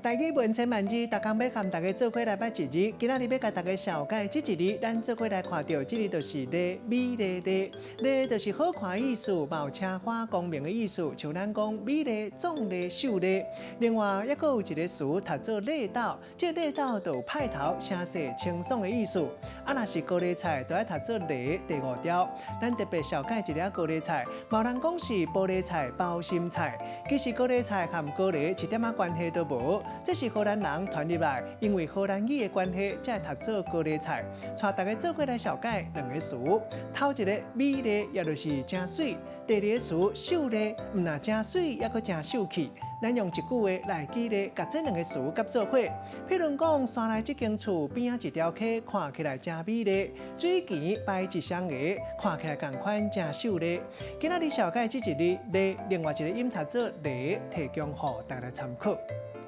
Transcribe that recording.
台語文千萬字，逐工欲佮大家做伙來捌一字。今仔日欲共大家紹介這一字，咱做伙來看著，這字就是麗，美麗麗，麗就是好看意思，嘛有奢華光明的意思。像咱講美麗、壯麗、秀麗。另外，猶閣有一個詞讀做麗斗，這麗斗就有派頭、聲勢清爽的意思。啊，若是高麗菜，就愛讀做麗第五調。咱特別紹介一个高麗菜，嘛有人講是玻璃菜、包心菜，其實高麗菜和高麗一點仔關係都無。這是荷蘭人傳入來，因為荷蘭語的關係，才會讀做高麗菜。帶大家做伙來紹介兩個詞，頭一個美麗，也就是誠媠；第二個詞秀麗，毋但誠媠，猶閣誠秀氣。咱用一句話來舉例，共這兩個詞夾做伙。譬如講，山內這間厝邊仔一條溪，看起來誠美麗；水墘擺一雙鞋，看起來仝款誠秀麗。今仔日紹介這一字麗，另外一個音讀做黎，提供予大家來參考。